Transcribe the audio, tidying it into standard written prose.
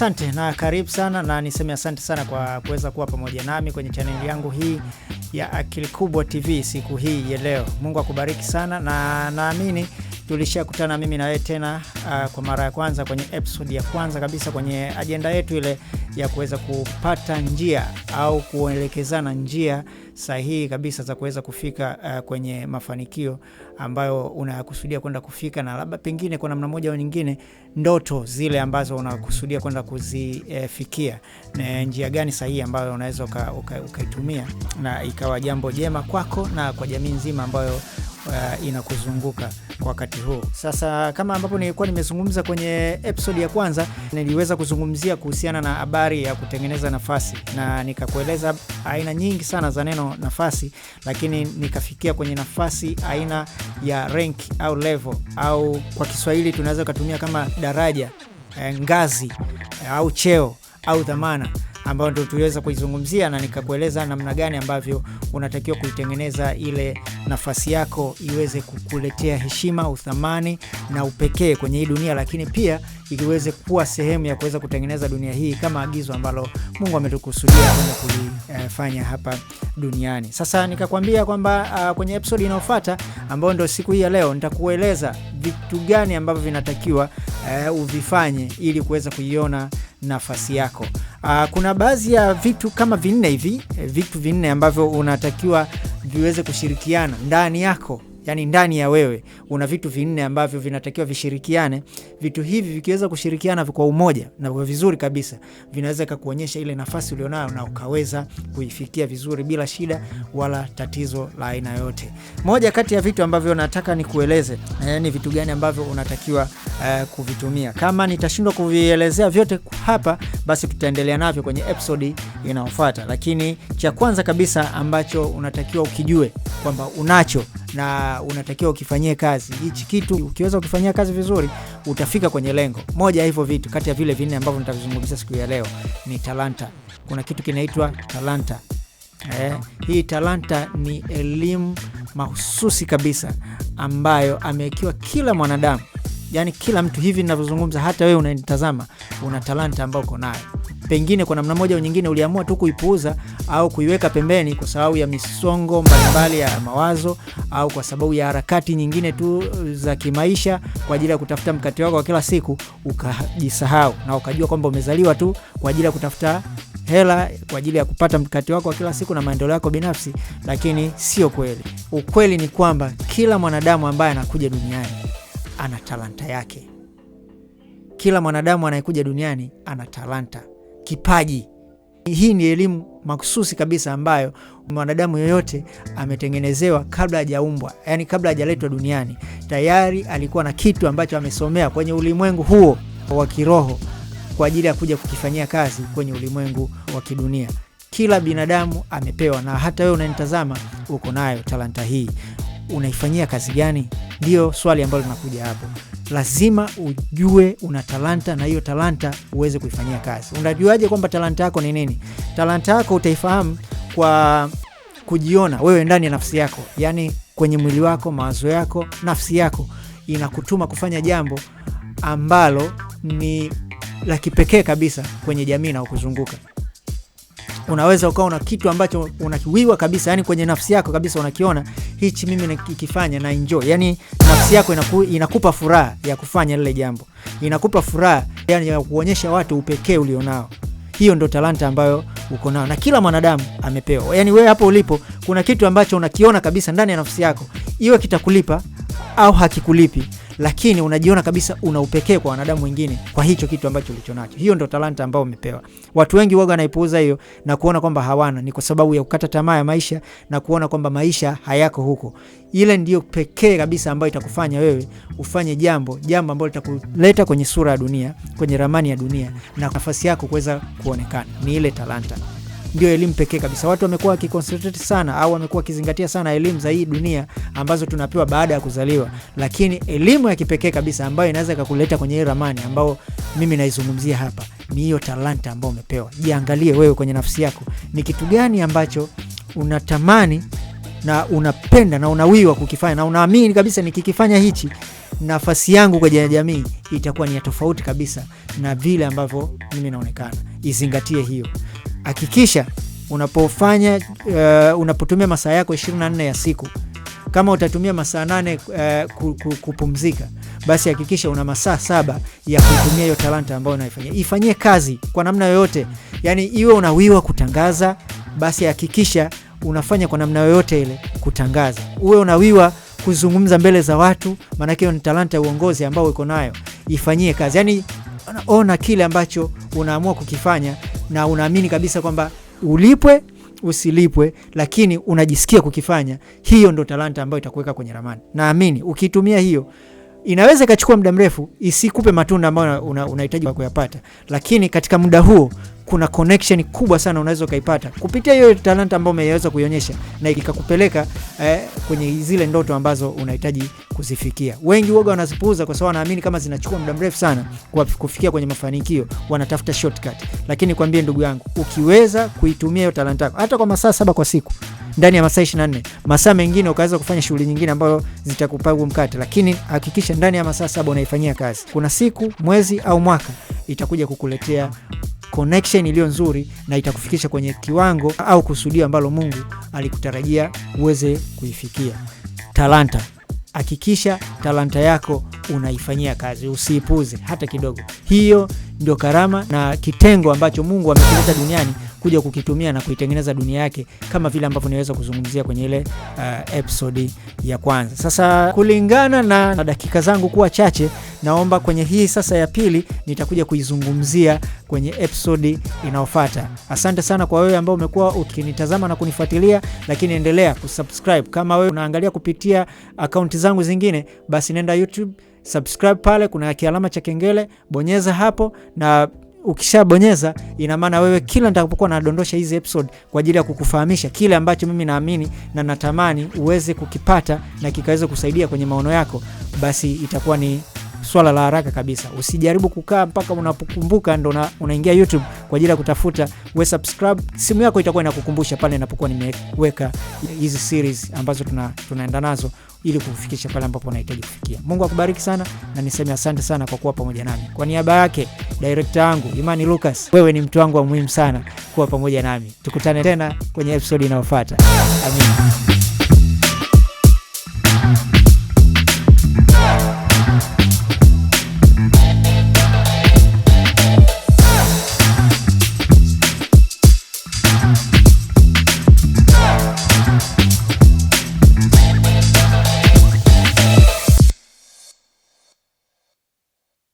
Asante na karibu sana, na niseme asante sana kwa kuweza kuwa pamoja nami kwenye chaneli yangu hii ya Akili Kubwa TV siku hii ya leo. Mungu akubariki sana, na naamini tulishakutana mimi na wewe tena kwa mara ya kwanza kwenye episode ya kwanza kabisa kwenye ajenda yetu ile ya kuweza kupata njia au kuelekezana njia sahihi kabisa za kuweza kufika kwenye mafanikio ambayo unakusudia kwenda kufika, na labda pengine kwa namna moja au nyingine ndoto zile ambazo unakusudia kwenda kuzifikia, na njia gani sahihi ambayo unaweza ukaitumia na ikawa jambo jema kwako na kwa jamii nzima ambayo inakuzunguka kwa wakati huu. Sasa kama ambapo nilikuwa nimezungumza kwenye episode ya kwanza, niliweza kuzungumzia kuhusiana na habari ya kutengeneza nafasi, na nikakueleza aina nyingi sana za neno nafasi, lakini nikafikia kwenye nafasi aina ya rank au level, au kwa Kiswahili tunaweza kutumia kama daraja, ngazi au cheo au dhamana, ambayo ndio tuliweza kuizungumzia, na nikakueleza namna gani ambavyo unatakiwa kuitengeneza ile nafasi yako iweze kukuletea heshima, uthamani na upekee kwenye hii dunia, lakini pia iweze kuwa sehemu ya kuweza kutengeneza dunia hii kama agizo ambalo Mungu ametukusudia kwenda kulifanya hapa duniani. Sasa nikakwambia kwamba kwenye episode inayofuata ambayo ndio siku hii ya leo, nitakueleza vitu gani ambavyo vinatakiwa uvifanye ili kuweza kuiona nafasi yako. Kuna baadhi ya vitu kama vinne hivi, vitu vinne ambavyo unatakiwa viweze kushirikiana ndani yako. Yani ndani ya wewe una vitu vinne ambavyo vinatakiwa vishirikiane. Vitu hivi vikiweza kushirikiana kwa umoja na kwa vizuri kabisa, vinaweza kukuonyesha ile nafasi ulionayo na ukaweza kuifikia vizuri bila shida wala tatizo la aina yoyote. Moja kati ya vitu ambavyo nataka nikueleze ni vitu gani ambavyo unatakiwa kuvitumia. Kama nitashindwa kuvielezea vyote hapa, basi tutaendelea navyo kwenye episode inayofuata. Lakini cha kwanza kabisa ambacho unatakiwa ukijue kwamba unacho na unatakiwa ukifanyie kazi hichi kitu, ukiweza ukifanyia kazi vizuri utafika kwenye lengo. Moja hivyo vitu kati ya vile vinne ambavyo nitavizungumzia siku ya leo ni talanta. Kuna kitu kinaitwa talanta. Hii talanta ni elimu mahususi kabisa ambayo amewekewa kila mwanadamu. Yani kila mtu hivi ninavyozungumza, hata wewe unanitazama, una talanta ambayo uko nayo. Pengine kwa namna moja au nyingine uliamua tu kuipuuza au kuiweka pembeni kwa sababu ya misongo mbalimbali ya mawazo au kwa sababu ya harakati nyingine tu za kimaisha kwa ajili ya kutafuta mkate wako wa kila siku, ukajisahau na ukajua kwamba umezaliwa tu kwa ajili ya kutafuta hela kwa ajili ya kupata mkate wako wa kila siku na maendeleo yako binafsi, lakini sio kweli. Ukweli ni kwamba kila mwanadamu ambaye anakuja duniani ana talanta yake. Kila mwanadamu anayekuja duniani ana talanta, kipaji. Hii ni elimu mahususi kabisa ambayo mwanadamu yoyote ametengenezewa kabla hajaumbwa, yani kabla hajaletwa duniani. Tayari alikuwa na kitu ambacho amesomea kwenye ulimwengu huo wa kiroho kwa ajili ya kuja kukifanyia kazi kwenye ulimwengu wa kidunia. Kila binadamu amepewa, na hata wewe unanitazama uko nayo talanta hii. Unaifanyia kazi gani? Ndio swali ambalo linakuja hapo. Lazima ujue una talanta na hiyo talanta uweze kuifanyia kazi. Unajuaje kwamba talanta yako ni nini? Talanta yako utaifahamu kwa kujiona wewe ndani ya nafsi yako, yani kwenye mwili wako, mawazo yako, nafsi yako inakutuma kufanya jambo ambalo ni la kipekee kabisa kwenye jamii na kukuzunguka. Unaweza ukawa una kitu ambacho unakiwiwa kabisa, yani kwenye nafsi yako kabisa unakiona hichi mimi nikifanya na enjoy. Yani nafsi yako inakupa furaha ya kufanya lile jambo. Inakupa furaha yani ya kuonyesha watu upekee ulionao. Hiyo ndo talanta ambayo uko nayo na kila mwanadamu amepewa. Yani wewe hapo ulipo kuna kitu ambacho unakiona kabisa ndani ya nafsi yako, iwe kitakulipa au hakikulipi, lakini unajiona kabisa una upekee kwa wanadamu wengine kwa hicho kitu ambacho ulichonacho. Hiyo ndo talanta ambayo umepewa. Watu wengi huwa wanaipuuza hiyo na kuona kwamba hawana, ni kwa sababu ya kukata tamaa ya maisha na kuona kwamba maisha hayako huko. Ile ndiyo pekee kabisa ambayo itakufanya wewe ufanye jambo ambalo litakuleta kwenye sura ya dunia, kwenye ramani ya dunia na nafasi yako kuweza kuonekana. Ni ile talanta. Ndio elimu pekee kabisa. Watu wamekuwa wakiconcentrate sana au wamekuwa wakizingatia sana elimu za hii dunia ambazo tunapewa baada ya kuzaliwa, lakini elimu ya kipekee kabisa ambayo inaweza kukuleta kwenye hii ramani ambayo mimi naizungumzia hapa ni hiyo talanta ambayo umepewa. Jiangalie wewe kwenye nafsi yako, ni kitu gani ambacho unatamani na unapenda na unawiwa kukifanya na unaamini kabisa nikikifanya hichi nafasi yangu kwenye jamii itakuwa ni ya tofauti kabisa na vile ambavyo mimi naonekana. Izingatie hiyo. Hakikisha unapofanya unapotumia masaa yako 24 ya siku, kama utatumia masaa 8 kupumzika, basi hakikisha una masaa 7 ya kutumia hiyo talanta ambayo unaifanyia. Ifanyie kazi kwa namna yoyote, yani iwe unawiwa kutangaza, basi hakikisha unafanya kwa namna yoyote ile kutangaza. Uwe unawiwa kuzungumza mbele za watu, maana hiyo ni talanta ya uongozi ambao uko nayo, ifanyie kazi. Yani ona kile ambacho unaamua kukifanya na unaamini kabisa kwamba ulipwe usilipwe, lakini unajisikia kukifanya, hiyo ndo talanta ambayo itakuweka kwenye ramani. Naamini ukitumia hiyo, inaweza ikachukua muda mrefu isikupe matunda ambayo unahitaji kuyapata, lakini katika muda huo kuna connection kubwa sana unaweza ukaipata kupitia hiyo talanta ambayo umeweza kuionyesha na ikakupeleka kwenye zile ndoto ambazo unahitaji kuzifikia. Wengi woga wanazipuuza kwa sababu wanaamini kama zinachukua muda mrefu sana kufikia kwenye mafanikio, wanatafuta shortcut. Lakini kwambie ndugu yangu, ukiweza kuitumia hiyo talanta yako hata kwa masaa 7 kwa siku, ndani ya masaa 24, masaa mengine ukaweza kufanya shughuli nyingine ambazo zitakupa mkate, lakini hakikisha ndani ya masaa 7 unaifanyia kazi. Kuna siku, mwezi au mwaka itakuja kukuletea connection iliyo nzuri na itakufikisha kwenye kiwango au kusudio ambalo Mungu alikutarajia uweze kuifikia. Talanta, hakikisha talanta yako unaifanyia kazi, usiipuze hata kidogo. Hiyo ndio karama na kitengo ambacho Mungu amekileta duniani kuja kukitumia na kuitengeneza dunia yake, kama vile ambavyo niweza kuzungumzia kwenye ile episode ya kwanza. Sasa kulingana na dakika zangu kuwa chache, naomba kwenye hii sasa ya pili nitakuja kuizungumzia kwenye episode inayofuata. Asante sana kwa wewe ambao umekuwa ukinitazama na kunifuatilia, lakini endelea kusubscribe. Kama wewe unaangalia kupitia akaunti zangu zingine, basi nenda YouTube, subscribe pale, kuna kialama cha kengele, bonyeza hapo, na ukishabonyeza ina maana wewe kila nitakapokuwa nadondosha hizi episode kwa ajili ya kukufahamisha kile ambacho mimi naamini na natamani uweze kukipata na kikaweza kusaidia kwenye maono yako, basi itakuwa ni swala la haraka kabisa. Usijaribu kukaa mpaka unapokumbuka ndo unaingia YouTube kwa ajili ya kutafuta. We subscribe, simu yako itakuwa inakukumbusha pale ninapokuwa nimeweka hizi series ambazo tunaenda nazo ili kukufikisha pale ambapo unahitaji kufikia. Mungu akubariki sana na niseme asante sana kwa kuwa pamoja nami. Kwa niaba yake director wangu Imani Lucas, wewe ni mtu wangu wa muhimu sana kuwa pamoja nami. Tukutane tena kwenye episode inayofuata. Amina.